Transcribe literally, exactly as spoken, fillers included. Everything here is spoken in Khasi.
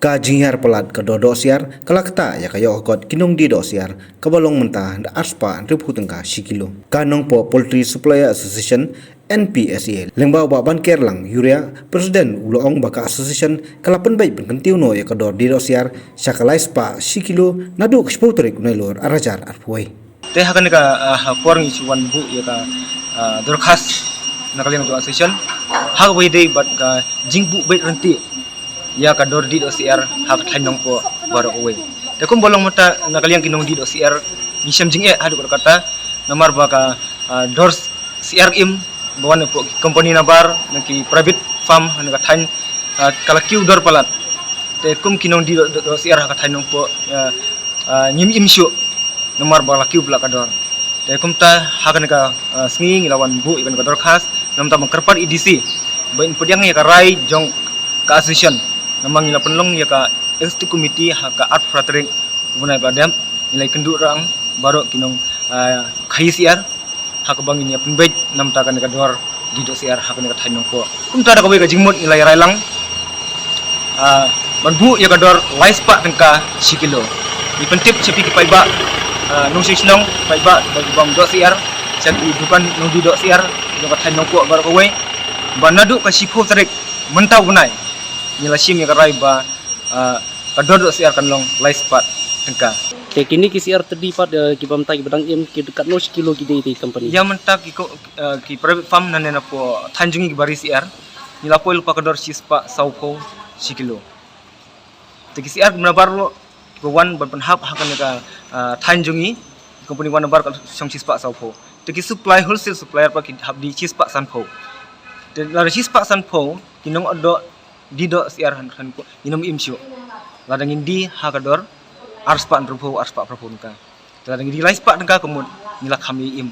Ka jinghiar palat ka dor dohsiar ka la ktah ïa ka ïoh ka kot ki nongdie dohsiar kaba long mynta da arspah hynriewphew tyngka shi kilo. Ka Nongpoh Poultry Supplier Association, N P S A, lyngba u Bah Bankerlang Uriah, President, u la ong ba ka association ka la pynbeit pynkyntiew noh ïa ka dor die dohsiar sha ka laispah shi kilo naduh ka shiphew tarik u Nailur arhajar arphew wei. Te ha kane ka, ah, ha por ngi shu wan buh ïa ka, ah, dorkhas na ka liang jong association, ha kaba ïadei bad ka jingbuh beit ryntih ïa ka dor die dohsiar ha ka thaiñ Nongpoh baroh kawei. Te kumba long mynta na ka liang ki nongdie dohsiar ngi shem jingeh haduh katta katta namar ba ka, ah, dor syiar im ba wan hapoh ki company nabar na ki private farm ha ka thaiñ, ah, ka la kiew dor palat. Te kum ki nongdie doh, doh, dohsiar ha ka thaiñ Nongpoh, ah, ah, ngim im shuh namar ba la kiew palat ka dor. Te kumta ha kane ka, ah, sngi ngi la wan buh ïa kane ka dorkhas namar ban kyrpad ïa i D C ba in pdiang ïa ka rai jong ka association namar ngi la pynlong ïa ka executive committee ha ka arphew phra tarik u bnai ba la dep, ngi la ïakynduh rang baroh ki nong, ah, khaïi syiar ha kaba ngin ïa pynbeit namar kane ka dor die dohsiar ha kane ka thaiñ Nongpoh. Kumta da kawei ka jingmut ngi la ïa rai lang, ah, ban buh ïa ka dor laispah tyngka shi kilo. Ngi pyntip sha phi ki paidbah, ah, nongshong shnong, paidbah ba ki bym dohsiar, sha ki dukan nongdie dohsiar jong ka thaiñ Nongpoh baroh kawei ba naduh ka shiphew tarik mynta u bnai ngi la shim ïa ka rai ba, ah, ka dor dohsiar kan long laispah tyngka. Te kine ki syiar tyrdi pat, eh, kiba mynta kiba dang im ki katno shi kilo ki die te company? Ïa mynta ki ko, eh, ki private farm nangne napoh thaiñ jong ngi kiba ri syiar ngi la poi lypa ka dor shispah sawphew shi kilo. Te ki syiar kiba nabar ruh kiba wan ban pynhap ha kane ka, ah, thaiñ jong ngi, ki company wan nabar ka shong shispah sawphew. Te ki supply, wholesale supplier pat ki hap die shispah sanphew. Te lada shispah sanphew ki nongdoh die dohsiar ha, ha, ngin ym im shuh. Lada ngin die ha ka dor arspah hynriewphew, arspah phraphew tyngka. Te lada ngin die laispah tyngka ka mut ngi la kham ïa im.